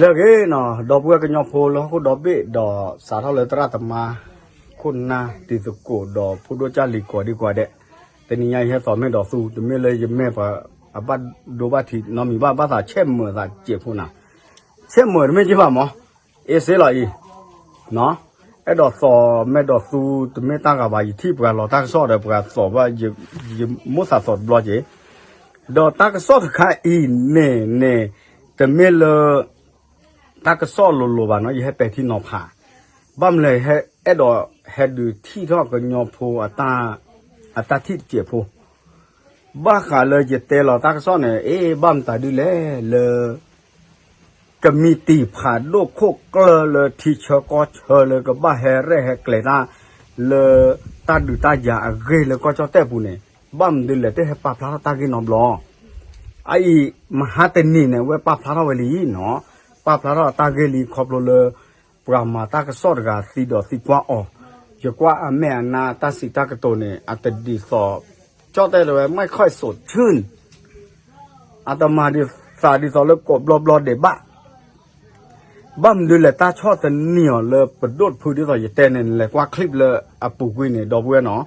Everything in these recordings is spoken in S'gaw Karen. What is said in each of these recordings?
လၢအဂ့ၤနီၤ ဒီပုၢ်ဝဲၢ်ကညီဖိလၢဟီၣ်ခိၣ်ဒီဘ့ၣ်ဒီး စးထီၣ်လၢသရၣ်သမါ ခိၣ်နၢ်တံၤသကိးဒီးဖိဒိၣ်ကၢ်လံၤကိးဒံကိးဒဲး, တနံၤညါအံၤဟဲသိးမ့ၢ်ဒီးသူ တမ့ၢ်လၢယမဲာ်ပှၤအဘၣ်ဒိဘၣ်ထံးနီတမံၤဘၣ်, ဘၣ်သးဆဲးမုာ်သးစဲးဖိနၤ, ဆဲးမုာ်တမ့ၢ်က့ဘၣ်မး, အ့စ့လီၤအံၤ အဲၣ်ဒိးသိးမဲာ်ဒီးသူ တမ့ၢ်တၢ်ဂၤဘၣ်, ယထံၣ်ပှၤလီၤတၢ်ကစီၣ်ဒီးပှၤသိးဘၣ်, ယမိၣ်သးသိးတဘျီက့ၤ, ဒီးတၢ်ကစီၣ်တခါအံၤန့ၣ်န့ၣ် တမ့ၢ်လၢ တၢ်ကစီၣ်လိၤလိၤဘၣ်နီၤ, ယဟဲပဲာ်ထံနီၤဖး, ဘၣ်မနုၤလဲၣ် အဲၣ်ဒိးဟဲဒုးထံၣ်ထီၣ်ကညီဖိ အတၢ်ထံၣ်တစဲးဖိ, ဘၣ်ဃးလၢယတဲလီၤတၢ်ကစီၣ်န့ၣ် အ့ ဘၣ်မတၤဒုလဲၣ်လၢ ကမံးတံာ်ဖးဒိၣ်ခိၣ်ကျၢၢ်လၢထံဆၢကီၢ်ဆၢလၢကဘၣ်ဟဲရဲၣ်ဟဲကျဲၤတၢ် လၢတၢ်ဒုးတၢ်ယၤအဂ့ၢ်လၢကီၢ်ကၠီၣ်တဲၣ်ပူၤန့ၣ် ဘၣ်မနုၤလဲၣ်တဟဲပာ်ဖျါထီၣ်တၢ်ဂ့ၢ်နီတဘျီ, အအံၤ မဟါတနံၤန့ၣ် အဝဲပာ်ဖျါထီၣ်ဝဲလံနီၤ, ပာ်ဖျါထီၣ်တၢ်ဂ့ၢ်လံခီဖျိလၢ ပှၤမၤတၢ်ကစီၣ်တဂၤသံဒီးသံကွၢ်အီၤ, ယကွၢ်အမဲာ်အနါတၢ်စံးတၢ်ကတိၤန့ၣ် အတဒ်သိး ကၠီၣ်တဲၣ်လၢဝဲ မ့ၢ်ခီၣ်စိးထုၣ် အတမၤဒ်သးဒ်သိးလၢကိးဘျီဘျီဒဲးဘၣ်, ဘၣ်မနုၤလဲၣ် တၢ်ဆီၣ်သနံးအီၤလၢပဒိၣ်တဖုဒ်သိးယတဲန့ၣ် နလဲၤကွၢ် clip လၢအပူၤကွံာ်န့ၣ် ဒီပုၢ်ဝဲၢ်နီၤ,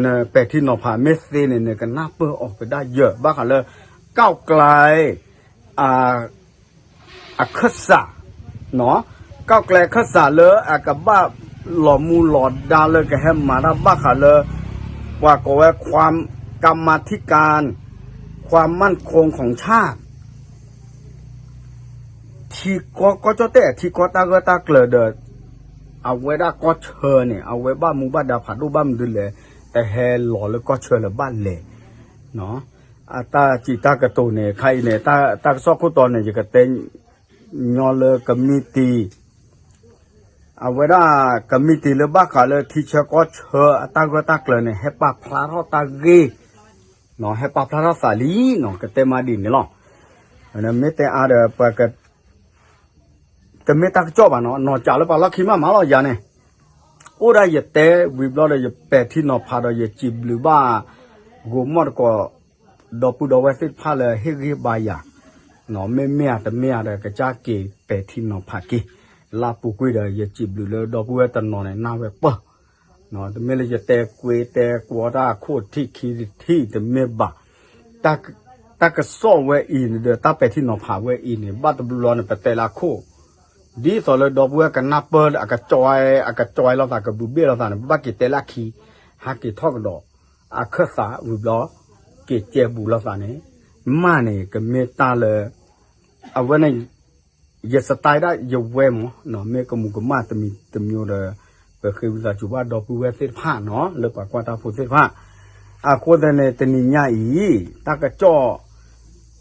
နပဲာ်ထံနီၤဖးမ့ၢ်သ့န့ၣ် နကနၢ်ပၢၢ်အီၤကဒါယၢ် ဘၣ်ဃးလၢ ကၣ်ကျဲ အခၢၣ်စး, ကၣ်ကျဲအခၢၣ်စးလၢအကဘၣ်လီၤမူလီၤဒါလၢကဟဲမၤတၢ်ဘၣ်ဃးလၢ ပှၤကိးဝဲ ความมั่นคงของชาติ ထံကီၢ်ကီၢ်ကၠီၣ်တဲၣ်အထံကီၢ်တၢ်ဂၢၢ်တၢ်ကျၢၤဒီး အဝဲဒၣ်ကီၢ်ဆၢန့ၣ် အဝဲဘၣ်မူဘၣ်ဒါဖးဒိၣ်ဘၣ်မနုၤလဲၣ် တဟဲလီၤလၢကီၢ်ဆၢလၢၤဘၣ်လဲၣ် အတၢ်စံးတၢ်ကတိၤန့ၣ် ခါအံၤန့ၣ် တၢ်ကစီၣ်ခိၣ်တီန့ၣ် ယကတဲညီလၢကမံးတံာ် အဝဲဒၣ်ကမံးတံာ်လၢဘၣ်ဃးလၢထံဆၢကီၢ်ဆၢအတၢ်ဂၢၢ်တၢ်ကျၢၤန့ၣ် ဟဲပာ်ဖျါထီၣ်တၢ်ဂ့ၢ်, ဟဲပာ်ဖျါထီၣ်သးလံနီၤ ကတဲမးဒ်န့ၣ်လီၤ. မ့ၢ်တဲအါဒီး ပှၤက တမ့ၢ်တၢ်ကစီၣ်ဘၣ်နီၤ, နီၢ်ကးလၢပှၤလီၢ်ခံမးမးလီၤယၤန့ၣ်, အိၣ်ဒၣ်ယတဲဝံၤဘျီဒီး ယပဲာ်ထံနီၤဖးဒီး ယစံးဘျုးဘၣ် ဂိၤမီၣ်တကိး ဒီပုၢ်ဒီဝဲၢ်သ့ၣ်တဖၣ်လၢဟ့ၣ်ဂံၢ်ဘါယၤ, မ့မ့ၢ်ဧါတမ့ၢ်ဧါဒီး ကစၢ်က့ၤပဲာ်ထံနီၤဖးက့ၤ, လၢအပူၤကွံာ်ဒီး ယစံးဘျုးလၢဒီပုၢ်ဝဲၢ်တနီၤန့ၣ် နၢ်ဝဲပၢၢ် တမ့ၢ်လၢယတဲကွ့တဲကွီတၢ်အခိၣ်ထံၣ်ခံထံၣ်တမ့ၢ်ဘၣ်. တၢ်ကစီၣ်ဝဲအံၤန့ၣ်ဒီး တၢ်ပဲာ်ထံနီၤဖးဝဲအံၤန့ၣ် ဘၣ်တဘျီဘျီန့ၣ် ပတဲလၢအခိၣ်, ဒ်သိးလၢဒီပုၢ်ဝဲၢ်ကနၢ်ပၢၢ် အကကၠီ အကကၠီလိာ်သး ကဘုးဘ့ၣ်လိာ်သးန့ၣ် ဘၣ်က့ၤတဲလၢအခံ, ဟးက့ၤထီၣ်ကဒီး အခၢၣ်သးဝံၤဘျီ က့ၤကဲဘူးလိာ်သးန့ၣ်, မ့ၢ်န့ၣ် ကမ့ၢ်တၢ်လၢ အဝဲန့ၣ် ယစတဲဒၣ်ယဝဲမး, မ့ၢ်ကမူၤကမၣ်တမံၤတမံၤဒီး ပဃ့ဝံသးစူၤဘၣ်ဒီပုၢ်ဝဲၢ်သ့ၣ်တဖၣ်နီၤ လၢပှၤကွၢ်တၢ်ဖိသ့ၣ်တဖၣ်, အဃိသတးန့ၣ် တနံၤညါအံၤ တၢ်ကစီၣ်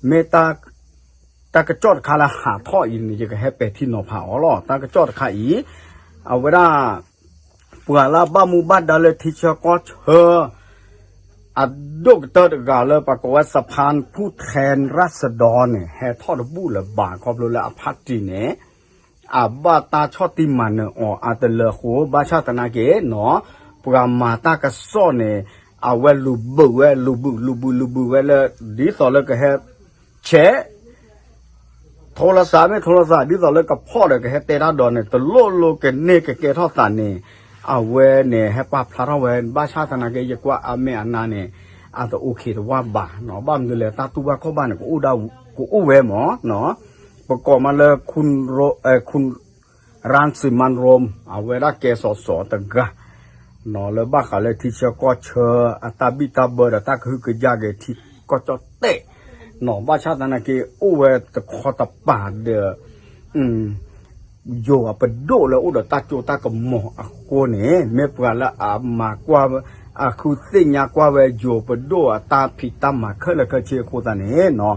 မ့ၢ် တၢ်ကစီၣ်တခါလၢဟးထီၣ်အံၤန့ၣ် ယကဟဲပဲာ်ထံနီၤဖးအီၤလီၤ. တၢ်ကစီၣ်တခါအံၤ အဝဲဒၣ် ပှၤလၢအဘၣ်မူဘၣ်ဒါလၢထံဆၢကီၢ်ဆၢ အဒိၣ်ကတၢၢ်တဂၤလၢပှၤကိးဝဲ สภาผู้แทนราษฎร န့ၣ် ဟဲထီၣ်တဘူၣ်လၢၤဘၣ် ခီဖျိလၢအ party န့ၣ် အဘၣ်တၢ်ဆီၣ်တံၢ်မၤနၢၤအီၤအါတလၢအဃိ ဘၣ်ဆၣ်သနာ်က့နီၤ ပှၤမၤတၢ်ကစီၣ်န့ၣ် အဝဲလူၤဘုးဝဲ လူၤဘုးလူၤဘုးလူၤဘုးဝဲလၢ ဒ်သိးလၢကဟဲ ဆဲး ထိလီၤသးမ့ၢ်ထိလီၤသး ဒ်သိးလၢကဖီၣ်ဒီးကဟဲတဲတၢ်ဒီးန့ၣ် တလိၣ်လိကန့ၢ်ကကဲထီၣ်သးန့ၣ် အဝဲန့ၣ် ဟဲပာ်ဖျါထီၣ်ဝဲ ဘၣ်ဆၣ်သနာ်က့ ယကွၢ်အမဲာ်အနါန့ၣ် အတအိၣ်ခ့တဝၢ်ဘၣ်နီၤ ဘၣ်မနုၤလဲၣ် တၢ်တူၢ်ဘၣ်ခီၣ်ဘၣ်န့ၣ် ကအိၣ်ဝဲမးနီၤ ပကိးမးလၢ ခု ရၣ်စံမၣ်ရိမ် အဝဲဒၣ်ကဲစီၤစီၤတဂၤ နီၤ လၢဘၣ်ဃးလၢထံဆၢကီၢ်ဆၢ အတၢ်ဘံၣ်တၢ်ဘၢဒီးတၢ်ကဟုကယာ်က့ၤ ထံကီၢ်ကၠီၣ်တဲၣ် နီၤ ဘၣ်ဆၣ်သနာ်က့ အိၣ်ဝဲတခီတပၤဒီး ယိၤအပဒိၣ်လၢအိၣ်ဒီးတၢ်စိတၢ်ကမီၤအဃိန့ၣ် မ့ၢ်ပှၤလၢအမၤကွၢ် အဃုသ့ၣ်ညါကွၢ်ဝဲယိၤပဒိၣ်အတၢ်ဖံးတၢ်မၤခဲလၢာ်ခဲဆ့အဃိသတးန့ၣ်နီၤ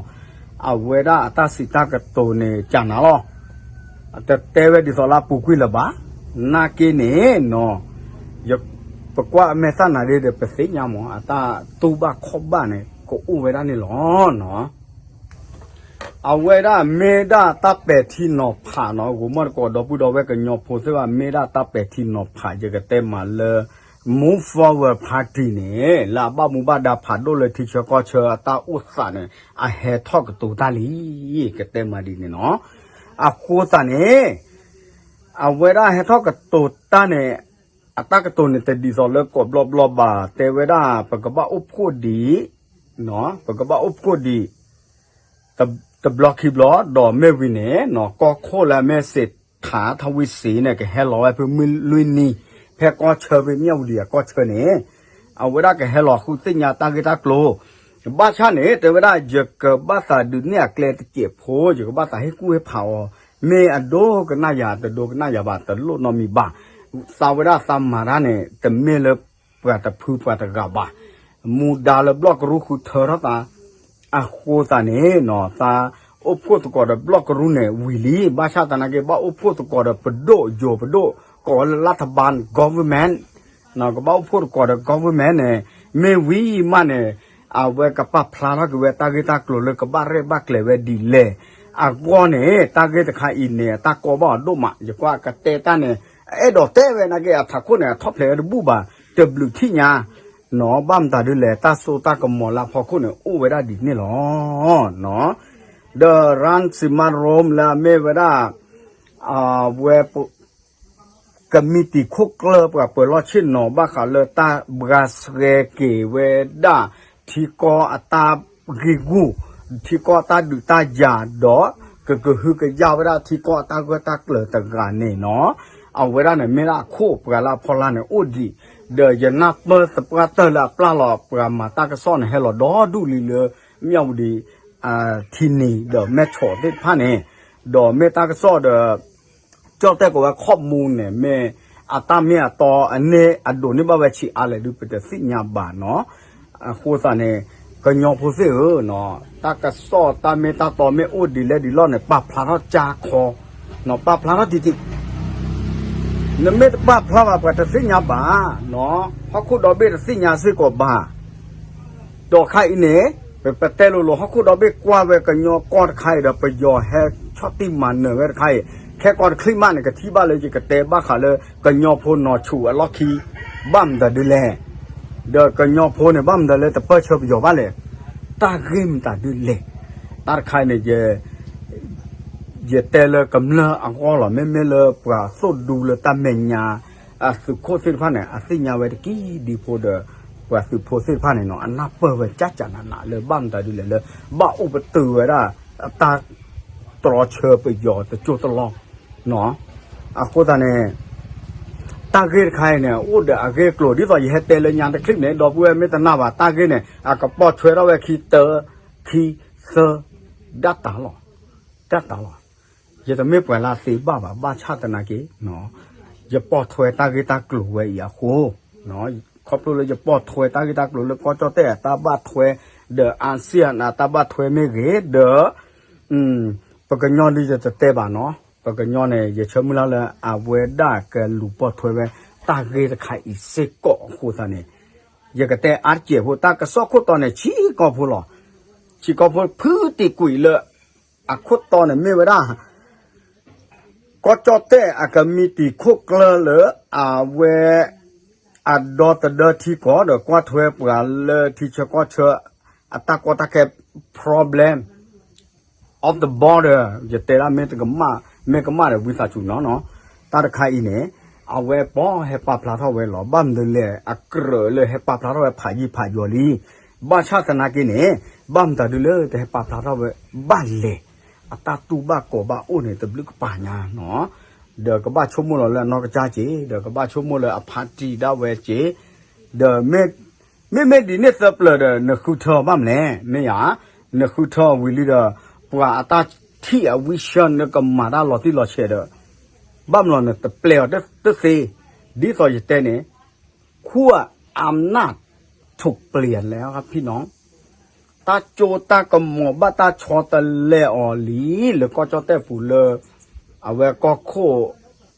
အဝဲဒၣ်အတၢ်စံးတၢ်ကတိၤန့ၣ် ကနၤလီၤ တတဲဝဲဒ်သိးလၢအပူၤကွံာ်လၢၤဘၣ်. နာ်က့န့ၣ်နီၤ ပကွၢ်အမဲာ်သၣ်နၤဒ်ဒီး ပသ့ၣ်ညါမး အတၢ်တူၢ်ဘၣ်ခီၣ်ဘၣ်န့ၣ် ကအိၣ်ဝဲဒၣ်န့ၣ်လီၤနီၤ. အဝဲဒၣ်မ့ၢ်ဒၣ်တၢ်ပဲာ်ထံနီၤဖးနီၤ ဂိၤမီၣ်တကိးဒီပုၢ်ဒီဝဲၢ်ကညီဖိသ့ၣ်တဖၣ် မ့ၢ်ဒၣ်တၢ်ပဲာ်ထံနီၤဖး ယကတဲမးလၢ Move Forward Party န့ၣ် လၢအဘၣ်မူဘၣ်ဒါဖးဒိၣ်လၢထံဆၢကီၢ်ဆၢအတၢ်အိၣ်သးန့ၣ် အဟဲထီၣ်ကတိၤတၢ်လံ ကတဲမးဒ်န့ၣ်နီၤ. အဃိသတးန့ၣ် အဝဲဒၣ်ဟဲထီၣ်ကတိၤတၢ်န့ၣ် အတၢ်ကတိၤန့ၣ်တဒ်သိးလၢကိးဘျီဘျီဘၣ် တဲဝဲဒၣ် ပကဘၣ်အိၣ်ဖှိၣ်ဒံး ပကဘၣ်အိၣ်ဖှိၣ်ဒံး တဘျီခံဘျီ ဒီးမ့ၢ်ဝံၤန့ၣ် ကီၢ်ခိၣ်လၢအမ့ၢ်စ့းထးထီၣ်ဝံၤစ့န့ၣ် ကဟဲလီၤဝဲဖဲမုၢ်လွံၢ်နံၤ ဖဲကီၢ်ဆၢဖဲမၠၣ်ဝတံၤအကီၢ်ဆၢန့ၣ် အဝဲဒၣ်ကဟဲလီၤဃုသ့ၣ်ညါတၢ်ဂ့ၢ်တၢ်ကျိၤ ဘၣ်ဆၣ်န့ၣ် တဲဝဲဒၣ် ယကဘၣ်သးဒုးနဲၣ်အကျဲတစဲးဖိ ယကဘၣ်သးဟ့ၣ်ကူၣ်ဟ့ၣ်ဖးအီၤ မ့ၢ်အဒိကနၣ်ယၤ တဒိကနၣ်ယၤဘၣ် တလိၣ်နီတမံၤဘၣ်. သးဝဲဒၣ်သးမၤတၢ်န့ၣ် တမ့ၢ်လၢပှၤတဖုပှၤတဂၤဘၣ်. မူဒါလၢဘျီၣ်ကရူၢ်ဃုထၢထီၣ်သး အဃိသတးန့ၣ် သးအိၣ်ဖှိၣ်သကိးဒီးဘျီၣ်ကရူၢ်န့ၣ်ဝံၤလံ ဘၣ်ဆၣ်သနာ်က့ ဘၣ်အိၣ်ဖှိၣ်သကိးဒီးပဒိၣ်ယိၤပဒိၣ် ကိးဝဲလၢ လါထဘၢၣ် government ကဘၣ်အိၣ်ဖှိၣ်သကိးဒီး government န့ၣ် မ့ၢ်ဝံၤမးန့ၣ် အဝဲကပာ်ဖျါထီၣ်က့ၤဝဲတၢ်ဂ့ၢ်တၢ်ကျိၤလၢကဘၣ်ရဲၣ်ဘၣ်ကျဲၤဝဲဒ်လဲၣ်. အဂီၢ်န့ၣ် တၢ်ဂ့ၢ်တခါအံၤန့ၣ် အတၢ်ကီဘၣ်အီၤဒိၣ်မး ယကွၢ်ကတဲတၢ်န့ၣ် အအဲၣ်ဒိးတဲဝဲနာ်က့ အထးခိၣ်န့ၣ် အထီၣ်ဖျဲးဝဲတဘူၣ်ဘၣ် တဘျုးထံၣ်ညါ နီၢ် ဘၣ်မတၤဒ်လဲၣ် တၢ်စိတၢ်ကမီၤလၢအဖီခိၣ်န့ၣ် အိၣ်ဝဲဒၣ်ဒ်န့ၣ်လီၤ. ဒီး ရၣ်စံမါရိမ် လၢအမ့ၢ်ဝဲဒၣ် အဝဲ ကမံးတံာ်ခိၣ်ကျၢၢ်ပှၤပၢၤလီၢ်ဆ့ၣ်နီၤ ဘၣ်ဃးလၢတၢ်ဘှါဆှဲက့ၤဝဲဒၣ် ထံကီၢ်အတၢ်ဂ့ၢ်ဂူၢ် ထံကီၢ်အတၢ်ဒုးတၢ်ယၤဒီး ကကဟုကယာ်ဝဲဒၣ်ထံကီၢ်အတၢ်ဂၢၢ်တၢ်ကျၢၤတဂၤန့ၣ်နီၢ် အဝဲဒၣ်န့ၣ်မ့ၢ်ဒၣ်အခိၣ်ပှၤလၢအဖီလာ်န့ၣ်အိၣ်ဒံး ဒီးယနၢ်ပၢၢ်သပှၢ်တၢၢ်လၢအပျၢ်လီၤပှၤမၤတၢ်ကစီၣ်န့ၣ် ဟဲလီၤဒီဒူၣ်လံလၢ မၠၣ်ဝတံၤ ထံနံၤဒီးမဲၢ်ဆီးသ့ၣ်တဖၣ်န့ၣ် ဒီးမ့ၢ်တၢ်ကစီၣ်ဒီး ကၠီၣ်တဲၣ်ကိးဝဲ ခီၣ်မူ န့ၣ် မ့ၢ်အတၢ်မ့ၢ်အတီအန့ၢ်အဒိးန့ၢ်ဘၣ်ဝဲဆံးအါလဲၣ်ဒုး ပတသ့ၣ်ညါဘၣ်နီၢ်. အဃိသတးန့ၣ် ကညီဖိသ့ၣ်ဧၢ, တၢ်ကစီၣ်တၢ်မ့ၢ်တၢ်တီမ့ၢ်အိၣ်ဒ်လဲၣ်ဒ်လဲၣ်န့ၣ် ပာ်ဖျါထီၣ်ကၠါခီ, ပာ်ဖျါထီၣ်တံၢ်တံၢ်, နမ့ၢ်တပာ်ဖျါဘၣ် ပှၤတသ့ၣ်ညါဘၣ်, ဟီၣ်ခိၣ်ဒီဘ့ၣ်တသ့ၣ်ညါစ့ၢ်ကီးဘၣ်. ဒီးခါအံၤန့ၣ် ပတဲလိၤလိၤ ဟီၣ်ခိၣ်ဒီဘ့ၣ်ကွၢ်ဝဲကညီကီၢ်တခါအံၤဒီး ပယီၤဟဲဆီၣ်တံၢ်မၤနၢၤဝဲတခါအံၤ, ခဲကီးတချံးမးန့ၣ် ကထံၣ်ဘၣ်လၢယကတဲဘၣ်ဃးလၢ ကညီဖိနီၢ်ဆူၣ်အလီၢ်ခံ ဘၣ်မတၤဒ်လဲၣ်, ဒီးကညီဖိန့ၣ် ဘၣ်မတၤလၢတပၢၢ်ဆၢပယီၤဘၣ်လဲၣ်, တၢ်ဂ့ၢ်မတၤဒ်လဲၣ်, တၢ်တခါအံၤန့ၣ် ယတဲလၢကမျၢၢ်အဂီၢ်လီၤ. မ့မ့ၢ်လၢပှၤသိၣ်ဒူလၢတၢ်မဲာ်ညါ အသုးခိၣ်သ့ၣ်တဖၣ်န့ၣ် အသ့ၣ်ညါဝဲတက့ၢ်ဒံးဖိဒီး ပှၤသုးဖိသ့ၣ်တဖၣ်န့ၣ်နီၢ် အနၢ်ပၢၢ်ဝဲကၠၢ်ကၠၢ်နးနးလၢဘၣ်မတၤဒ်လဲၣ်လၢ ဘၣ်အိၣ်ပတုာ်ဝဲဒၣ် တၢ်တြီဆၢပယီၤတကၠိတလီၢ်နီၢ်. အဃိသတးန့ၣ် တၢ်ဂ့ၢ်တခါအံၤန့ၣ် အိၣ်ဒီးအဂ့ၢ်အကျိၤ ဒ်သိးယဟဲတဲလၢညါတချံးန့ၣ် ဒီပုၢ်ဝဲၢ်မ့ၢ်တနာ်ဘၣ် တၢ်ဂ့ၢ်န့ၣ် အကပိာ်ထွဲထီၣ်ဝဲခံတၢ ခံသၢ ဒၣ်တၢ်လီၤ, ဒၣ်တၢ်လီၤ. ယတမ့ၢ်ပှၤလၢအသ့ဘၣ်ဘၣ် ဘၣ်ဆၣ်သနာ်က့ ယပိာ်ထွဲတၢ်ဂ့ၢ်တၢ်ကျိၤဝဲအံၤအဃိ, ခီဖျိလၢယပိာ်ထွဲတၢ်ဂ့ၢ်တၢ်ကျိၤလၢကီၢ်ကၠီၣ်တဲၣ်အတၢ်ဘၣ်ထွဲ ဒီး ASEAN အတၢ်ဘၣ်ထွဲမ့ၢ်ဂ့ၤ ဒီး ပကညီဒ်ယတတဲဘၣ်နီၢ်, ပကညီန့ၣ် ယဆၢမုၢ်လၢ်လၢအဝဲဒၣ်ကလူၤပိာ်ထွဲဝဲ တၢ်ဂ့ၢ်တခါအံၤစ့ၢ်ကီးအဃိသတးန့ၣ် ယကတဲအါတစဲးဖိ တၢ်ကစီၣ်ခိၣ်တီန့ၣ် ဆံးကီၢ်ဖိလီၤ. ဆံးကီၢ်ဖိဖုတံာ်ကွံာ်လၢ အခိၣ်တီန့ၣ်မ့ၢ်ဝဲဒၣ် ကီၢ်ကၠီၣ်တဲၣ်အကမံးတံာ်ခိၣ်ကျၢၢ်လၢ အဝဲ အဒီသဒၢထံကီၢ်ဒီးကွၢ်ထွဲပှၤလၢထံဆၢကီၢ်ဆၢ အတၢ်ကီတၢ်ခဲ problem of the border ယတဲဒၣ်မ့ၢ်တကမၣ် မ့ၢ်ကမၣ်ဒီးဝံသးစူၤနီၢ်နီၢ်, တၢ်တခါအံၤန့ၣ် အဝဲပီၢ်ဟဲပာ်ဖျါထီၣ်ဝဲလီၤ. ဘၣ်မနုၤလဲၣ် အကြၢးလၢဟဲပာ်ဖျါထီၣ်ဝဲဖးယံာ်ဖးယီၤလံ. ဘၣ်ဆၣ်သနာ်က့န့ၣ် ဘၣ်မတၤဒ်လၢတဟဲပာ်ဖျါထီၣ်ဝဲဘၣ်လဲၣ်. အတၢ်တူၢ်ဘၣ်ကီးဘၣ်အိၣ်န့ၣ် တဘျုးကပၤညါနီၢ်, ဒီးကဘၣ်ဆိကမိၣ်လီၤလၢအနီၢ်ကစၢ်က့ၤ ဒီးကဘၣ်ဆိကမိၣ်လၢအဖါတံၢ်ဒၣ်ဝဲက့ၤ, ဒီး မ့မ့ၢ်ဒ်န့ၣ်သၢပျၢၤဒီး နဃုထၢဘၣ်မလဲၣ် မ့ၢ်ယါ, နဃုထၢဝံၤလံဒီး ပှၤအတၢ်ထံၣ်အဝံၣ်ဆၢနကမၤတၢ်လီၤတံၢ်လီၤဆဲးဒီး ဘၣ်မနုၤနတပျဲအီၤတသ့, ဒ်သိးယတဲန့ၣ် ခူအ I'm not ထုးပျံၤလဲၣ်ဖံနီၢ်, တၢ်ကၠိတၢ်ကမီၤဘၣ်တၢ်ဆီတလဲအီၤလံ လၢကီၢ်ကၠီၣ်တဲၣ်ပူၤလၢ အဝဲကီၢ်ခိၣ်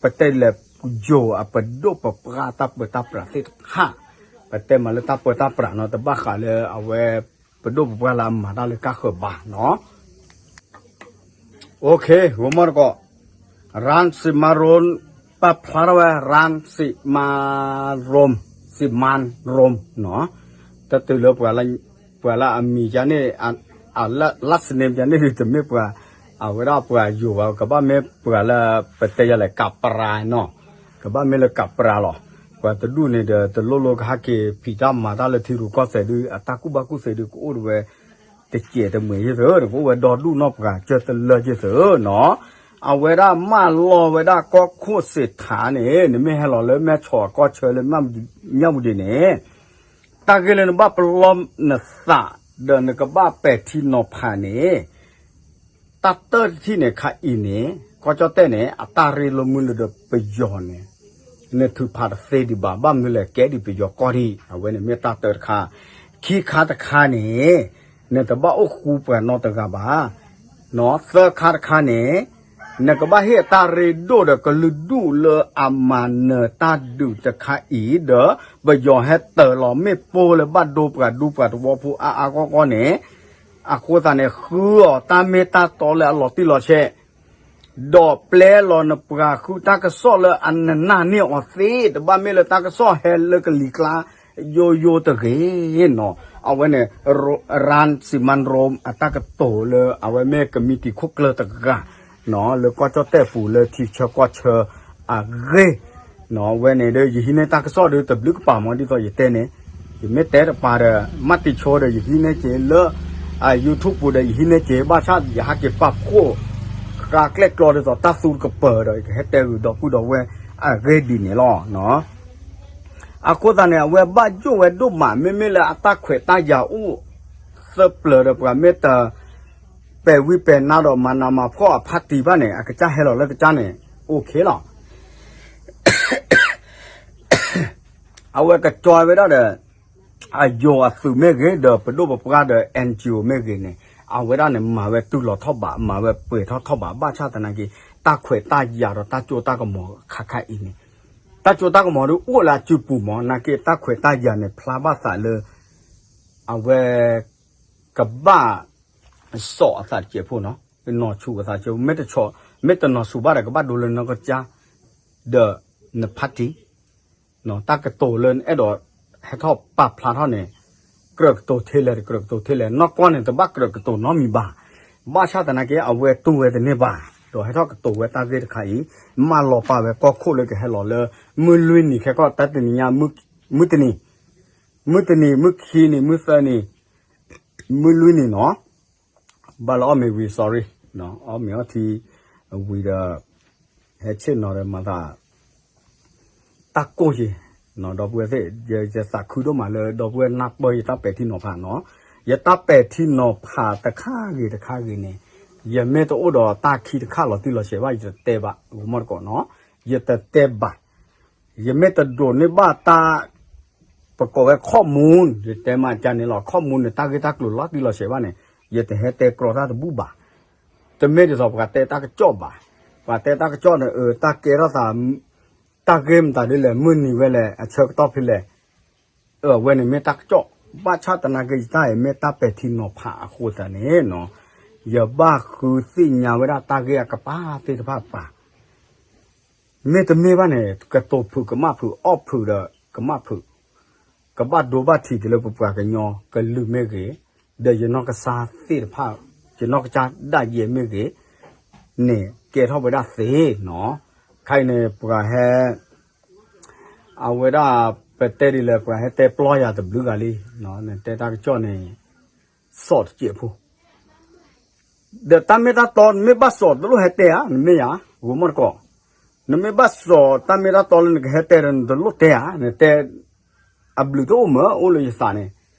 ပတဲလဲၤယိၤအပဒိၣ်ပပှၢ်တၢ်ပၢတၢ်ပြးသ့ၣ်တဖၣ်, ပတဲမးလၢတၢ်ပၢတၢ်ပြးနီၢ် တဘၣ်ဃးလၢအဝဲ ပဒိၣ်ပပှၢ်လၢအမၤတၢ်လၢကါဃၢၤဘၣ်နီၢ်. ဂီၤမီၢ်တကိး ရၣ်စံမါရိမ် ပာ်ဖျါထီၣ်ဝဲ ရၣ်စံမါရိမ် စံမါရိမ်နီၢ်, တတုၤလၢ ပှၤလၢအမံၤယါန့ၣ် အ last name ယါန့ၣ် တမ့ၢ်ပှၤ အဝဲဒၣ်ပှၤယိၤဘၣ် ကဘၣ်မ့ၢ်ပှၤလၢ ပတဲယၤလဲၣ် ကးပရၤနီၤ, ကဘၣ်မ့ၢ်လၢကးပရၤလီၤ. ပှၤတဒူၣ်န့ၣ်ဒီး တလိၣ်လိၣ်ကဟဲက့ၤဖံးတၢ်မၤတၢ်လၢထံရူၢ်ကီၢ်သဲးဒုး အတၢ်ကူၣ်ဘၣ်ကူၣ်သ့ဒုး ကအိၣ်ဝဲတစဲးတမှဲၤယ့ၢ်သု, ကအိၣ်ဝဲဒီဒူၣ်နီၢ်ပှၤကၢၢ်တလၢယ့ၢ်သုနီၤ. အဝဲဒၣ်မၢလီၤဝဲဒၣ်ကီၢ်ခိၣ်စ့းထးန့ၣ် နမ့ၢ်ဟဲလီၤလၢမဲၢ်ဆီးကီၢ်ဆၢလၢ မၠၣ်ဝူဒံးန့ၣ် တၢ်ဂ့ၢ်လၢနဘၣ်ပလီၢ်နသး ဒီးနကဘၣ်ပဲာ်ထံနီၤဖးန့ၣ် တၢ်တၢၢ်တထံၣ်န့ၣ် ခါအံၤန့ၣ် ကီၢ်ကၠီၣ်တဲၣ်န့ၣ် အတၢ်ရ့လိာ်မုာ်လၢဒီးပယီၤန့ၣ် နထုးဖးတသ့ဒံးဘၣ်, ဘၣ်မနုၤလဲၣ် ကဲဒံးပယီၤကီၢ်ဒံး, အဝဲန့ၣ်မ့ၢ်တၢ်တၢၢ်တခါ. ခံခါတခါန့ၣ် နတဘၣ်အိၣ်ဃူပှၤနီတဂၤဘၣ်. သၢခါတခါန့ၣ် နကဘၣ်ဟ့ၣ်အတၢ်ရ့ဒိၣ်ဒီးကလုာ်ဒူၣ်လၢအမၤနၢၤတၢ်ဒုးတခါအံၤဒီး ပယီၤဟဲတၢၤလီၤမ့ၣ်ပိၢ်လၢဘၣ်ဒိပှၤဒူပှၤသဝီဖိအါအါဂီၢ်ဂီၢ်န့ၣ် အဃိသတးန့ၣ် ဃုအီၤတၢ်မ့ၢ်တၢ်တီလၢအလီၤတံၢ်လီၤဆဲး ဒီးပျဲလီၤနပှၤဃုတၢ်ကစီၣ်လၢအနနၢ်န့ၢ်အီၤသ့, တဘၣ်မ့ၢ်လၢတၢ်ကစီၣ်ဟဲလၢကလံၤကျါ ယိယိတဂ့ၤနီၤ. အဝဲန့ၣ် ရၣ်စံမၣ်ရိၣ် အတၢ်ကတိၤလၢအဝဲမ့ၢ်ကမံးတံာ်ခိၣ်ကျၢၢ်တဂၤ လၢကီၢ်ကၠီၣ်တဲၣ်ပူၤလၢထံဆၢကီၢ်ဆၢအဂ့ၢ် အဝဲန့ၣ်ဒီး ယဟံးန့ၢ်တၢ်ကစီၣ်ဒီးတဘျုးကပၤမ့ၢ်ဒ်သိးယတဲန့ၣ် ယမ့ၢ်တဲတပၤဒီး မ့ၢ်တံာ်ဆိဒီး ယဟံးန့ၢ်က့ၤလၢ YouTube ပူၤဒီး ယဟံးန့ၢ်က့ၤ ဘၣ်ဆၣ်ယဟးက့ၤပာ်ဖှိၣ် ဃာ်ကျဲၣ်ကျီဒ်သိးတၢ်သူတကပၤဒီး ယကဟဲတဲဂုာ်ဒီပုၢ်ဒီဝဲၢ်အဂ့ၢ်ဒ်န့ၣ်လီၤ. အဃိသတးန့ၣ် အဝဲဘၣ်ယိၣ်ဝဲဒိၣ်မး မ့မ့ၢ်လၢအတၢ်ခွဲးတၢ်ယာ်အိၣ်သပျၢၤဒီး ပှၤမ့ၢ်တ ပဲာ်ဝံပဲာ်နါဒီးမၤနးမၤဖှီၣ်အဖါတံၢ်ဘၣ်န့ၣ် အကစၢ်ဟဲလီၤလၢကစၢ်န့ၣ် OK လီၤ. အဝဲကကွဲဝဲဒၣ်ဒီး အယိၤအသုးမ့ၢ်ဂ့ၤ ဒီးပဒိၣ်ပပှၢ်ဒီး NGO မ့ၢ်ဂ့ၤန့ၣ် အဝဲဒၣ်န့ၣ် မၤဝဲတုၤလီၤထီၣ်ဘး မၤဝဲပှဲၤထီၣ်ထီၣ်ဘး ဘၣ်ဆၣ်သနာ်က့ တၢ်ခွဲးတၢ်ယာ်ဒီးတၢ်စိတၢ်ကမီၤခါခါအံၤန့ၣ် တၢ်စိတၢ်ကမီၤဒုးအိၣ်လၢအစုပူၤမး နာ်က့တၢ်ခွဲးတၢ်ယာ်န့ၣ် ဖျါဘၣ်သးလၢ အဝဲ ကဘၣ် စိာ်အသးတစဲးဖိနီၤ, ကနီၤဆူၣ်အသးတစဲးဖိ, မ့ၢ်တနီၤဆူၣ်ဘၣ်ဒီး ကဘၣ်ဒိလၢနီၢ်ကစၢ် ဒီးနဖါတံၢ်, တၢ်ကတိၤလၢနအဲၣ်ဒိးဟဲထီၣ်ပာ်ဖျါထီၣ်န့ၣ် ကြၢးကတိၤထဲလဲၣ် တကြၢးကတိၤထဲလဲၣ်, နီၢ်ကီၢ်န့ၣ် တဘၣ်ကြၢးကတိၤနီတမံၤဘၣ်. ဘၣ်ဆၣ်သနာ်က့ အဝဲတူၢ်ဝဲတန့ၢ်ဘၣ်, ဒီးဟဲထီၣ်ကတိၤဝဲတၢ်ဂ့ၢ်တခါအံၤ, မၢလီၤပာ်ဝဲကီၢ်ခိၣ်လၢကဟဲလီၤလၢ မုၢ်လွံၢ်နံၤခဲကီၢ် တၢ်တနံၤညါ မုၢ်တနံၤ မုၢ်တနံၤ မုၢ်ခံနံၤ မုၢ်သၢနံၤ မုၢ်လွံၢ်နံၤနီၤ, ဘၣ်လၢအီၣ်မ့ၤဝံၤ sorry, အီၣ်မ့ၤအီထံဝံၤဒီး ဟဲဆ့ၣ်နီၤဒီးမၤသး တၢ်ကိၢ်ယံၤ, ဒီပုၢ်ဝဲၢ်သ့ၣ် ယသးခုဒိၣ်မးလၢ ဒီပုၢ်ဝဲၢ်နၢ်ပၢၢ်ယတၢ်ပဲာ်ထံနီၤဖးနီၤ, ယတၢ်ပဲာ်ထံနီၤဖးတခါဂ့ၤတခါဂ့ၤန့ၣ် ယမ့ၢ်တအိၣ်ဒီးတၢ်ခံတခါလီၤတံၢ်လီၤဆဲးဘၣ် ယတတဲဘၣ်, ဂီၤမီၢ်တကိးနီၤ, ယတတဲဘၣ် ယမ့ၢ်တဒိးန့ၢ်ဘၣ်တၢ် ပကိးဝဲ ข้อมูล ယတဲမးကန့ၣ်လီၤ, ข้อมูล န့ၣ် တၢ်ဂ့ၢ်တၢ်ကျိၤလီၤတံၢ်လီၤဆဲးဘၣ်န့ၣ် ယတဟဲတဲကြီတၢ်တဘူၣ်ဘၣ်. တမ့ၢ်ဒ်သိးပှၤတဲတၢ်ကစီၣ်ဘၣ်. ပှၤတဲတၢ်ကစီၣ်န့ၣ် အတၢ်ကဲထီၣ်သး တၢ်ဂ့ၢ်မတၤဒ်လဲၣ် မုၢ်နံၤဝဲလဲၣ် အဆၢကတီၢ်ဖဲလဲၣ် အဝဲန့ၣ်မ့ၢ်တၢ်ကစီၣ်, ဘၣ်ဆၣ်သနာ်က့ယတၢ်အံၤမ့ၢ်တၢ်ပဲာ်ထံနီၤဖးအဃိသတးန့ၣ်နီၤ, ယဘၣ်ဃုသ့ၣ်ညါဝဲဒၣ်တၢ်ဂ့ၢ်အကပၤသ့ၣ်တဖၣ်ပၤ, မ့တမ့ၢ်ဘၣ်န့ၣ် ကတိၤဖုးကမၣ်ဖုး အီၣ်ဖုးဒီးကမၣ်ဖုး, ကဘၣ်ဒိဘၣ်ထံးက့ၤလၢပပှၤကညီကလုာ်မ့ၢ်ဂ့ၤ, ဒီးယနီၢ်ကစၢ်သ့ၣ်တဖၣ်, ယနီၢ်ကစၢ်ဒၣ်ယဲမ့ၢ်ဂ့ၤ, န့ၣ်ကဲထီၣ်ဝဲဒၣ်သ့နီၤ, ခဲအံၤန့ၣ် ပှၤဟဲ အဝဲဒၣ် ပတဲဒ်လဲၣ် ပှၤဟဲတဲပျီယၤတဘျုးဂၤလံ, နတဲတၢ်ကစီၣ်န့ၣ် စီၣ်တစဲးဖိ, ဒီးတၢ်မ့ၢ်တၢ်တီ နမ့ၢ်ဘၣ်စီၣ်တလိၣ်ဟဲတဲဧါ, နမ့ၢ်ယၤ, ဂီၤမီၢ်တကိး, နမ့ၢ်ဘၣ်စီၣ်တၢ်မ့ၢ်တၢ်တီလၢနကဟဲတဲဒီး နတလိၣ်တဲဧါ, နတဲ အဘျုးတအိၣ်မး အိၣ်လၢယသးန့ၣ်,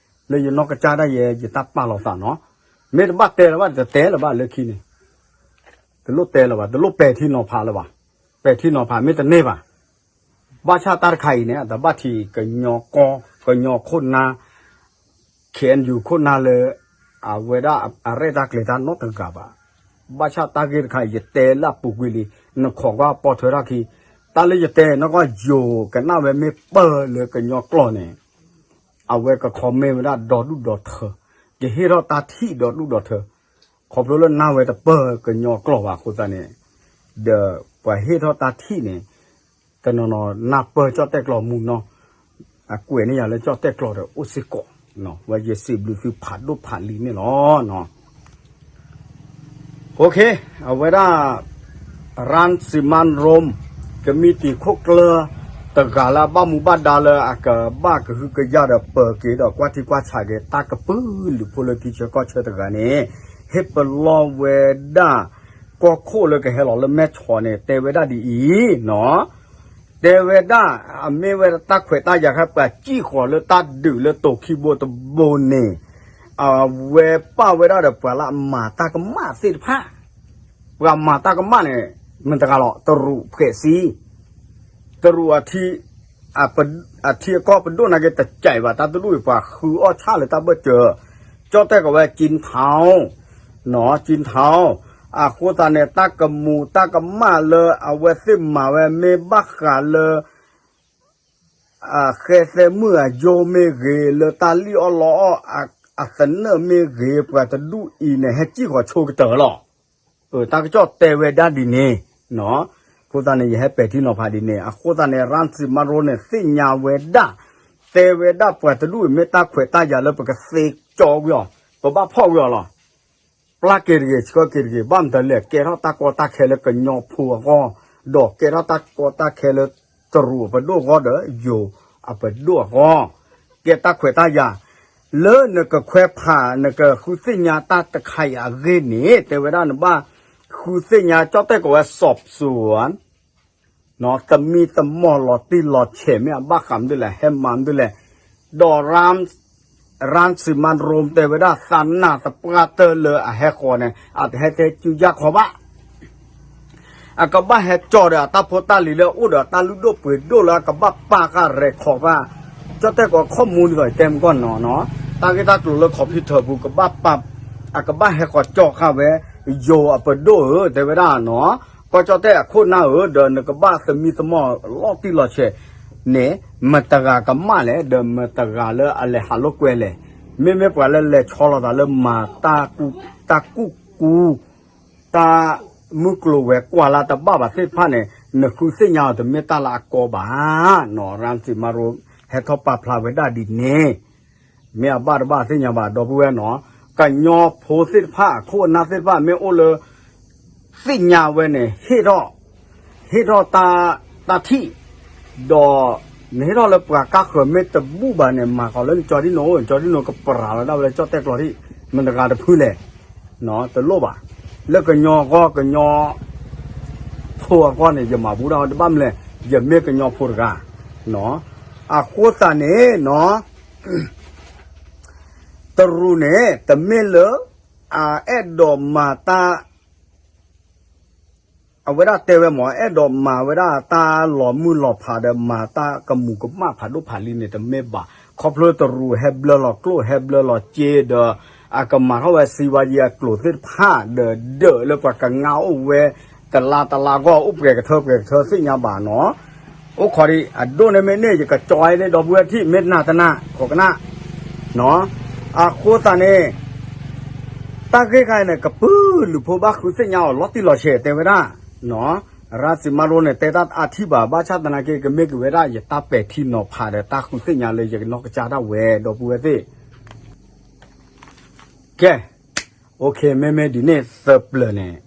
လၢယနီၢ်ကစၢ်ဒၣ်ယဲ ယတၢ်ပာ်လီၤသးနီၤ, မ့ၢ်တဘၣ်တဲလၢၤဘၣ် တတဲလၢၤဘၣ်လၢခံန့ၣ်, တလိၣ်တဲလၢၤဘၣ် တလိၣ်ပဲာ်ထံနီၤဖးလၢၤဘၣ်, ပဲာ်ထံနီၤဖးမ့ၢ်တန့ၢ်ဘၣ် ဘၣ်ဆၣ်တၢ်တခါအံၤန့ၣ် အတဘၣ်ထံးကညီကီၢ် ကညီခိၣ်နၢ် KNU ခိၣ်နၢ်လၢ အဝဲဒၣ်အရဲၣ်တၢ်ကျဲၤတၢ်နီတဂၤဘၣ်. ဘၣ်ဆၣ်တၢ်ဂ့ၢ်တခါအံၤ ယတဲလၢအပူၤကွံာ်လံ, နခိးကွၢ်ပိာ်ထွဲထီၣ်ခံ, တၢ်လၢယတဲနီၢ်ကီၢ်ယိၤကနၣ်ဝဲမ့ၢ်ပၢၢ်လၢကညီကျိာ်န့ၣ် အဝဲက comment ဝဲဒၣ်ဒီဒူၣ်ဒီထၢ, ယဟ့ၣ်ထီၣ်တၢ်ထံၣ်ဒီဒူၣ်ဒီထၢ, ခီဖျိလၢနၢ်ဝဲတပၢၢ်ကညီကျိာ်ဘၣ်အဃိသတးန့ၣ်, ဒီးပှၤဟ့ၣ်ထီၣ်တၢ်ထံၣ်န့ၣ် တနီၤနီၤနၢ်ပၢၢ်ကၠီၣ်တဲၣ်ကျီၤမူနီၤ, အကွဲးန့ၢ်ယၤလၢကၠီၣ်တဲၣ်ကျီၤဒီးအိၣ်စ့ၢ်ကီး, ဝဲယစံးဘျုးသုဖးဒိၣ်ဖးလံၤန့ၣ်လီၤ. အဝဲဒၣ် ရၣ်စံမၣ်ရိၣ် ကမံးတံာ်ခိၣ်ကျၢၢ်တဂၤလၢအဘၣ်မူဘၣ်ဒါလၢအကဘၣ်ကဟုကယာ်ဒီး ပၢၤက့ၤဒီးကွၢ်ထံကွၢ်ဆးက့ၤ တၢ်ကပုာ်လုးဖိလၢထံဆၢကီၢ်ဆၢတဂၤန့ၣ် ဟ့ၣ်ပလီၢ်ဝဲဒၣ် ကီၢ်ခိၣ်လၢကဟဲလီၤလၢမဲၢ်ဆီးန့ၣ် တဲဝဲဒၣ်ဒ်အံၤနီၤ. တဲဝဲဒၣ် အမ့ၢ်ဝဲဒၣ်တၢ်ခွဲးတၢ်ယာ်ခါ ပှၤစံၣ်ဃီၤလၢတၢ်ဒုးလၢတိၤခံဘိတဘိန့ၣ် အဝဲပာ်ဝဲဒၣ်ဒီးပှၤလၢအမၤတၢ်ကမၣ်သ့ၣ်တဖၣ်, ပှၤမၤတၢ်ကမၣ်န့ၣ် မတၤတဂၤလီၤ တရူးဖှဲးစံ, တရူးအထံ အထံအကီၢ်ပဒိၣ်နာ်က့ တကးဘၣ် တၢ်တဒူၣ်အံၤ ပှၤဃုအီၣ်ဆၣ်လၢတၢ်ဘၢၣ်စၢၤ, ကၠီၣ်တဲၣ်ကိးဝဲ ကၠံထီၣ် နီၤ ကၠံထီၣ်, အဃိသတးန့ၣ် တၢ်ကမူးတၢ်ကမၣ်လၢအဝဲသ့ၣ်မၤဝဲမ့ၢ်ဘၣ်ဃးလၢ အဃဲသဲမုၣ်အယိမ့ၢ်ဂ့ၤ, လၢတၢ်လံၣ်အီၣ်လီအီၣ်အသနၢၣ်မ့ၢ်ဂ့ၤ, ပှၤတဒူၣ်အံၤန့ၣ် ဟဲစံၣ်ဃီၤဆိကတၢၢ်လီၤ. တၢ်ကစီၣ်တဲဝဲဒၣ်ဒ်န့ၣ်, အဃိသတးန့ၣ် ယဟဲပဲာ်ထံနီၤဖးဒ်န့ၣ်, အဃိသတးန့ၣ် ရၣ်စံမၣ်ရိၣ်န့ၣ် သ့ၣ်ညါဝဲဒၣ်, တဲဝဲဒၣ်ပှၤတဒူၣ်အံၤမ့ၢ်တၢ်ခွဲးတၢ်ယာ်လၢပကသ့ကၠီဝံၤအီၤ, ပဘၣ်ဖီၣ်ဝံၤအီၤလီၤ. ပျၢ်က့ၤတဂ့ၤ ဆှၢက့ၤတဂ့ၤ, ဘၣ်မတၤလဲၣ် ကဲထီၣ်တၢ်ကီတၢ်ခဲလၢကညီဖိအဂီၢ်, ဒီးကဲထီၣ်တၢ်ကီတၢ်ခဲလၢ တရူးအပဒိၣ်အဂီၢ်ဒီး ယိၤအပဒိၣ်အဂီၢ်, ကဲတၢ်ခွဲးတၢ်ယာ်, လၢနကခွဲးဖး နကဃုသ့ၣ်ညါတၢ်တခါအံၤအဂ့ၢ်န့ၣ် တဲဝဲဒၣ်နဘၣ်ဃုသ့ၣ်ညါ ကၠီၣ်တဲၣ်ကိးဝဲ စီးပူၤ သမံသမိးလီၤတံၢ်လီၤဆဲး မ့ၢ်အဘၣ်ဃးမနုၤလဲၣ် ဟဲမၤမနုၤလဲၣ်, ဒီး ရၣ်စံမၣ်ရိၣ်တဲဝဲဒၣ် သးနၢ်သပှၢ်တၢၢ်လၢအဟဲဃီၤန့ၣ် အတဟဲတဲစုယၢ်ခီဘၣ်. အကဘၣ်ဟဲကၠီဒီးအတၢ်ဖိတၢ်လံၤလၢအအိၣ်ဒီးတၢ်လုၢ်ဒိၣ်ပှ့ၤဒိၣ်လၢအကဘၣ်ပာ်ဃာ်ရဲၣ်ခီဃာ်, ကၠီၣ်တဲၣ်ကိး ခီၣ်မူ ဒ်သိးယတဲမုၢ်ကီၢ်နီၤနီၤ, တၢ်ဂ့ၢ်တၢ်ကျိၤလၢ computer ပူၤ ကဘၣ်ပာ်, အကဘၣ်ဟဲဃီၤကၠီဃာ်ဝဲ ယိၤအပဒိၣ်ဧၢ တဲဝဲဒၣ်နီၤ, ကီၢ်ကၠီၣ်တဲၣ်အခိၣ်နၢ်ဧၢ ဒီးနကဘၣ်သမံသမိးလီၤတံၢ်လီၤဆဲးန့ၣ် မတၤတဂၤကမၣ်လဲၣ် ဒီးမတၤတဂၤလၢအလဲၤဟးလိာ်ကွဲလဲၣ်, မ့မ့ၢ်ပှၤလၢလဲၤဆီလီၤသးလၢမၤတၢ်ကူၣ်, တၢ်ကူၣ်ကူ တၢ်မုၢ်ကျိၤဝဲၤကွာ်လၢတဘၣ်ဘၣ်သ့ၣ်တဖၣ်န့ၣ် နဃုသ့ၣ်ညါအီၤတမ့ၢ်တၢ်လၢအကီဘၣ်နီၤ, ရၣ်စံမၣ်ရိၣ် ဟဲထီၣ်ပာ်ဖျါဝဲဒၣ်ဒ်န့ၣ်, မ့ၢ်အဘၣ်တဘၣ်သ့ၣ်ညါဘၣ် ဒီပုၢ်ဝဲၢ်နီၤ, ကညီဖိသ့ၣ်တဖၣ် အခိၣ်အနၢ်သ့ၣ်တဖၣ် မ့ၢ်အိၣ်လၢ သ့ၣ်ညါဝဲန့ၣ် ဟ့ၣ်ထီၣ်, ဟ့ၣ်ထီၣ်တၢ်ထံၣ်, ဒီး နဟ့ၣ်ထီၣ်လၢပှၤကါဃၢၤမ့ၢ်တဘူၣ်ဘၣ်န့ၣ် မၤဃီၤလၢနကၠီဒံနိ, ကၠီဒံနိကပြးလီၤဒၣ်ဝဲလၢကၠီၣ်တဲၣ်ကျီထံး, မတၤတဂၤတဖုလဲၣ်, တလိၣ်ဘၣ်, လၢကညီအဂီၢ် ကညီဖိအဂီၢ်န့ၣ် ယမၤဘူးဒၣ်ဝဲတဘၣ်မလဲၣ်, ယမ့ၢ်ကညီဖိတဂၤ, အဃိသတးန့ၣ်နီၤ တရူးန့ၣ် တမ့ၢ်လၢ အအဲၣ်ဒိးမၤတၢ်, အဝဲဒၣ်တဲဝဲမ့ၢ် အဲၣ်ဒိးမၤဝဲဒၣ်တၢ်လီၤမုၢ်လီၤဖးဒီး မၤတၢ်ကမူးကမၣ်ဖးဒိၣ်ဖးလံၤန့ၣ် တမ့ၢ်ဘၣ်. ခီဖျိတရူးဟဲဘျၢလီၤကျိၣ်ဟဲဘျၢလီၤစ့ဒီး အကမၤထီၣ်ဝဲစံးဝါယံၤအကျိၤသ့ၣ်တဖၣ်ဒီး ဒၢးလၢပှၤကငါအိၣ်ဝဲ တလါတလါဂီၢ် အိၣ်ပှဲၤကထၢပှဲၤကထၢသ့ၣ်ညါဘၣ်နီၤ. အိၣ်ခိးဒံး အဒိၣ်န့ၣ်မ့ၢ်န့ၢ် ယကကၠီအံၤန့ၣ် ဒီပုၢ်ဝဲၢ်ထံၣ် မ့ၢ်တနာ်တနာ် ခိးကနၣ်, အဃိသတးန့ၣ် တၢ်ဂ့ၢ်ခါအံၤန့ၣ် ကပုာ်လုးဖိဘၣ်ဃုသ့ၣ်ညါအီၤလီၤတံၢ်လီၤဆဲးတဲဝဲဒၣ်, ရၣ်စံမါရိန့ၣ် တဲတၢ်အထံၣ်ဘၣ် ဘၣ်ဆၣ်သနာ်က့ ကမ့ၢ်က့ၤဝဲဒၣ် ယတၢ်ပဲာ်ထံနီၤဖးဒီး တၢ်ဃုသ့ၣ်ညါလၢယကနီၢ်ကစၢ်ဒၣ်ဝဲ ဒီပုၢ်ဝဲၢ်သ့ၣ် ကဲ, မ့မ့ၢ်ဒ်န့ၣ်သပှၢ်န့ၣ်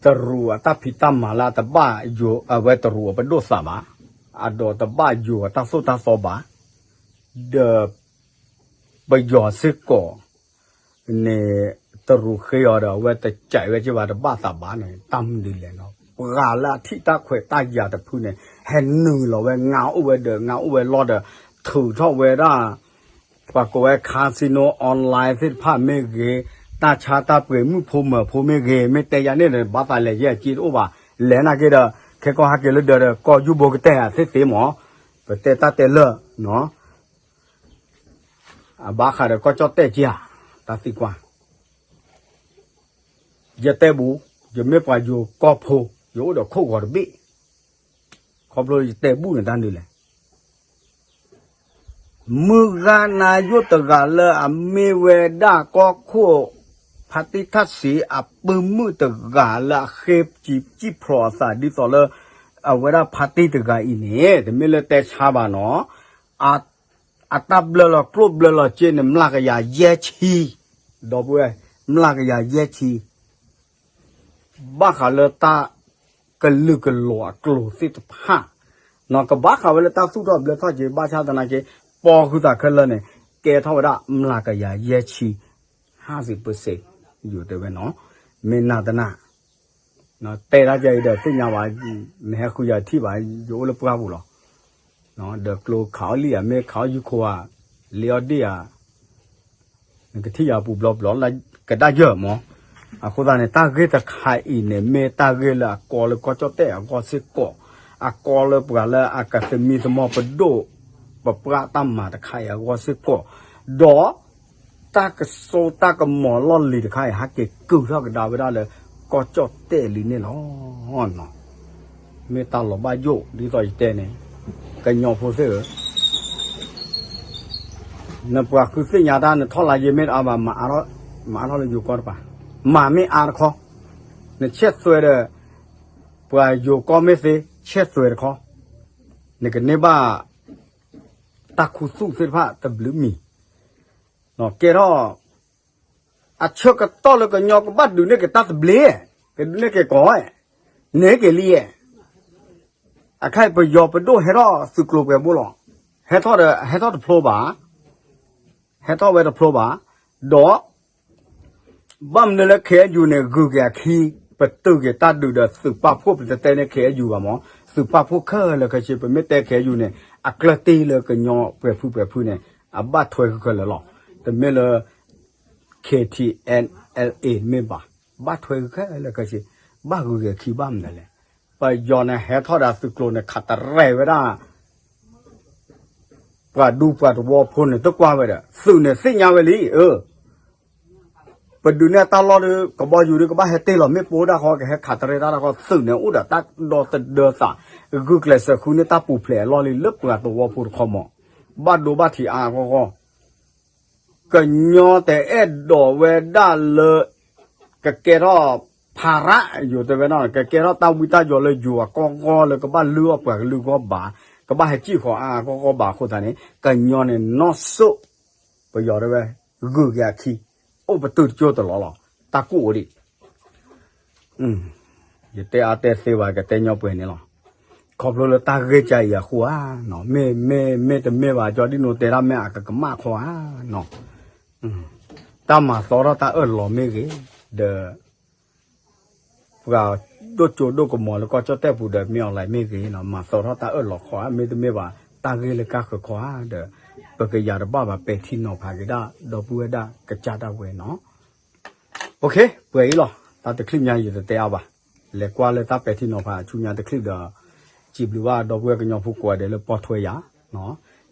တရူးအတၢ်ဖံးတၢ်မၤလၢအတဘၣ်ယိၤ အဝဲတရူးအပဒိၣ်သးဘၣ်, အဒီးတဘၣ်ယိၤအတၢ်သိၣ်တၢ်သီဘၣ်, ဒီး ပယီၤစ့ၢ်ကီးန့ၣ် တရူးဃ့အီၤဒီး အဝဲတကးဝဲက့ၤဘၣ် တဘၣ်သးဘၣ်န့ၣ် တၢ်မနုၤလဲၣ်နီၤ. ပှၤလၢအထံၣ်တၢ်ခွဲးတၢ်ယာ်တဖုန့ၣ် ဟဲနုာ်လီၤဝဲ ငါအိၣ်ဝဲဒီး ငါအိၣ်ဝဲလီၤဒီး ထုးထီၣ်ဝဲဒၣ် ပှၤကိးဝဲ casino online သ့ၣ်တဖၣ်မ့ၢ်ဂ့ၤ, တၢ်ဆါတၢ်ပှ့ၤ မုၣ်ဖိမၢၤဖိမ့ၢ်ဂ့ၤ, မ့ၢ်တဲယၤန့ၣ်ဒီး ဘၣ်သးလဲၤယဲၢ်အက့တအိၣ်ဘၣ်. လဲၤနာ်က့ဒီး ခဲကီၢ်ဟဲက့ၤလၢဒၢးဒီး ကီၢ်ယူၢ်ဘိကတဲာ်ဧါ သ့သ့မး, ပတဲတၢ်တဲလၢာ် အဘၣ်ဃးဒီးကီၢ်ကၠီၣ်တဲၣ်က့ဧါ, တၢ်သံကွၢ်, ယတဲဘူး, ယမ့ၢ်ပှၤယိၤကီၢ်ဖိ, ယအိၣ်ဒီးခိၣ်ဂီၤတဘ့ၣ်, ခီဖျိယတဲဘူးန့ၣ်တၢ်ဒ်လဲၣ်. မုၢ်ဂၤနၤယိၣ်တဂၤလၢအမ့ၢ်ဝဲဒၣ်ကီၢ်ခိၣ် ဖါတံၢ်ထၣ်စံး အပုၢ်မုၣ်တဂၤလၢအဃ့စံးစံးဖျိးအသးဒ်သိးလၢ အဝဲဒၣ်ဖါတံၢ်တဂၤအံၤန့ၣ် တမ့ၢ်လၢတဲဆါဘၣ်နီၤ, အတၢ်ဘျၢလီၤကျိၣ်ဘျၢလီၤစ့န့ၣ် မျးကယၤယဲၢ်ဆံ, ဒီပုၢ်ဝဲၢ်, မျးကယၤယဲၢ်ဆံ, ဘၣ်ဃးလၢတၢ်ကလုာ်ကလီၤအကျိၤသ့ၣ်တဖၣ်, ကဘၣ်ဃးဝဲလၢတၢ်သူၣ်ထီၣ်ဘျၢထီၣ်က့ၤ ဘၣ်ဆၣ်သနာ်က့ ပီၢ်ဃုာ်သးခဲလၢာ်န့ၣ် ကဲထီၣ်ဝဲဒၣ်မျးကယၤယဲၢ်ဆံ ဟါစံးပၢစ့ ယိၤတဲဝဲနီၤ, မ့ၢ်နၤတနၤ တဲတၢ်ကဲအံၤဒီးသ့ၣ်ညါဘၣ်, နဟဲဃုယၤထံၣ်ဘၣ်, ယအိၣ်လၢပှၢ်ပူၤလီၤ. ဒီးကျိခးအီၣ်လံၣ်ဧါ, မ့ၢ်ခးအီၣ်ယူခိၣ်ဧါ, လ့အီၣ်ဒ့ၣ်ဧါ, နကထံၣ်ယၤပူၤဘျီဘျီ ကဒါယၢၢ်မး. အဃိသတးန့ၣ် တၢ်ဂ့ၢ်တခါအံၤန့ၣ် မ့ၢ်တၢ်ဂ့ၢ်လၢအကီလၢကီၢ်ကၠီၣ်တဲၣ်အဂီၢ်စ့ၢ်ကီး, အကီလၢပှၤလၢအကသမံသမိးပဒိၣ် ပပှၢ်တၢ်မၤတခါအံၤအဂီၢ်စ့ၢ်ကီး, ဒီး တၢ်ကစိတၢ်ကမီၤလီၢ်လံၤတခါအံၤ ဟဲက့ၤကုာ်ထီၣ်ကဒါဝဲဒၣ်လၢ ကီၢ်ကၠီၣ်တဲၣ်လံန့ၣ်လီၤ. မ့ၢ်တၢ်လီၤဘၣ်ယိၣ်ဒ်သိးယတဲန့ၣ်, ကညီဖိသ့ၣ်ဧၢ, နပှၤဃုသ့ၣ်ညါတၢ် နထီၣ်လၢယမ့ၢ်တအါဘၣ် မၤအါထီၣ်လၢယိၤကီၢ်တပၤ, မၤမ့ၢ်အါတခီ, နဆဲးသွဲဒီး ပှၤယိၤကီၢ်မ့ၢ်သ့ ဆဲးသွဲတခီ, နကန့ၢ်ဘၣ် တၢ်ခူသူၣ်သ့ၣ်တဖၣ်တဘျုးမံၤ, ကဲထီၣ် အဆၢကတီၢ်လၢကညီကဘၣ်ဒုးန့ၢ်က့ၤတၢ်သဘျ့, ကဒုးန့ၢ်က့ၤကီး, န့ၢ်က့ၤလံ, အခါအံၤပယီၤပဒိၣ်ဟဲထီၣ်သုးကျိၤပှဲၤဘိလီၤ, ဟဲထီၣ်ဒီး ဟဲထီၣ်တဖျိဘၣ်, ဟဲထီၣ်ဝဲတဖျိဘၣ်, ဒီး ဘၣ်မနုၤလၢ ခ့ဢၢယူၣ်န့ၣ် ဂုၤက့ၤအခံ, ပတုာ်က့ၤတၢ်ဒုးဒီးသုးပာ်ဖှိၣ် ပတတဲန့ၢ် ခ့ၢ်အၢယူၣ် ဘၣ်မး, သုးပာ်ဖှိၣ်ခဲလၢာ်ခဲဆ့ ပမ့ၢ်တဲ ခ့ၢ်အၢယူၣ် န့ၣ် အကျၢၢ်တ့ၢ်လၢကညီပှဲၤဖုပှဲၤဖုန့ၣ် အဘၣ်ထွဲဃုာ်ခဲလၢာ်လီၤ. တမ့ၢ်လၢ ခ့ၣ်ထံၣ်အဲၣ်အဲလ်အ့ မ့ၢ်ဘၣ်, ဘၣ်ထွဲဃုာ်ခဲလၢာ်ခဲဆ့, ဘၣ်ဂုၤက့ၤအခံဘၣ်မနုၤလဲၣ်. ပယီၤန့ၣ် ဟဲထီၣ်ဒီးသုးကျိၤန့ၣ် ခးတရဲၣ်ဝဲဒၣ် ပှၤဒူပှၤသဝီဖိန့ၣ် တကွၢ်ဝဲဒီး သုးန့ၣ်သ့ၣ်ညါဝဲလံ, အၢ ပဒုးနဲၣ်တၢ်လီၢ်ဒီး ကဘီယူၤဒီး ကဘၣ်ဟဲတ့ၢ်လီၤ, မ့ၢ်ပိဒၣ်ဃီ ကဟဲခးတရဲၣ်တၢ်တၢ်ဃီ, သုးန့ၣ်အိၣ်ဒီးတၢ်ဒီသဒၢသး, ဂုာ်ကျဲးစၢးဃုန့ၢ်တၢ်ပူၤဖျဲးအလီၢ်လံ လၢပှၤသဝီဖိတခီမး, ဘၣ်ဒိဘၣ်ထံးအါအါဂီၢ်ဂီၢ်, ကညီတအဲၣ်ဒိးဝဲဒၣ်လၢ ကကဲထီၣ်ဖးရၣ်, ယိၤတဲဝဲဒၣ် ကကဲထီၣ်တၢ်ဝံတၢ်ယိးလၢယိၤအကီၢ်ဂီၢ် လၢကဘၣ်လုၢ်အီၣ်ပှၤကလုာ်ဂီၢ်ဘၣ်, ကဘၣ်ဟဲစံၣ်ဃီၤအါအါဂီၢ်ဂီၢ်ဘၣ်အဃိသတးန့ၣ် ကညီန့ၣ်နီၢ်စိၣ်, ပယီၤတဲဝဲ, ဂုၤက့ၤအခံ, အိၣ်ပတုာ်တကၠိတလီၤလီၤ, တၢ်ကူၣ်အိၣ်ဒံး ယတဲအါတဲသ့ဘၣ် ကတဲညီပှဲၤန့ၣ်လီၤ. ခီဖျိလၢတၢ်ဂ့ၢ်ကါအံၤအဃိဧါ, မ့ၢ်မ့ၢ်မ့ၢ်တမ့ၢ်ဘၣ် ကၠီဒံၣ်နိတဲဒၣ်မ့ၢ်အကကမၣ်ခီဧါ, တၢ်မၤသီထီၣ်တၢ်အၢၣ်လီၤမ့ၢ်ဂ့ၤ, ဒီး ပှၤဒိၣ်ကၠိဒိၣ်ကမီၤလၢကီၢ်ကၠီၣ်တဲၣ်ပူၤဒီး မ့ၢ်အီၤလဲၣ်မ့ၢ်ဂ့ၤ, မၤသီထီၣ်တၢ်အၢၣ်လီၤခီဧါ, မ့တမ့ၢ်ဘၣ် တၢ်ဂ့ၢ်လၢကါဃၢၤခီဧါ, ဒီး ပကယၤတဘၣ်ဘၣ် ပဲာ်ထံနီၤဖးက့ၤဒၣ် ဒီပုၢ်ဝဲၢ်ဒၣ်ကစၢ်ဒၣ်ဝဲနီၤ. ပှဲၤအံၤလီၤ, တၢ်တချုးညါယတတဲအါဘၣ်, လဲၤကွၢ်လၢတၢ်ပဲာ်ထံနီၤဖးအဆူညါတချုးဒီး စံးဘျုးဘၣ်ဒီပုၢ်ဝဲၢ်ကညီဖိကိးဂၤဒဲးလၢပိာ်ထွဲယၤ,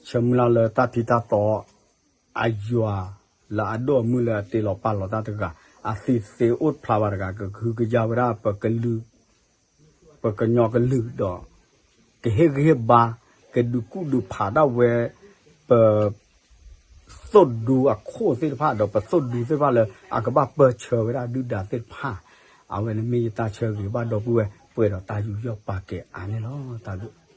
ဆၢမုၢ်လၢ်လၢတၢ်ထံတၢ်တီ အယွၤလၢအဒိၣ်အမုၢ်လၢအတ့လီၤပာ်လီၤတၢ်တဂၤ, အသံသ့အိၣ်ဖျါဘၣ်တဂၤ ကဟုကယာ်ဝဲဒၣ် ပကညီကလုာ်ဒီး ကဟ့ၣ်ဂံၢ်ဟ့ၣ်ဘါ, ကဒုးကူၣ်ဒုးဖးဒၣ်ဝဲ ပ သိၣ်ဒူအခိၣ်သ့ၣ်တဖၣ် ဒီးပသိၣ်ဒူသ့ၣ်တဖၣ်လၢအကဘၣ်ပၢၢ်ဆၢဝဲဒၣ်ဒုၣ်ဒါသ့ၣ်တဖၣ်, အဝဲန့ၣ်မ့ၢ်ယတၢ်ဆၢဂ့ၤဘၣ်ဒီပုၢ်ဝဲၢ် ပှဲၤဒီးတၢ်ယူးယီၣ်ပာ်ကဲအါန့ၣ်လီၤ. တၢ်ဘျုး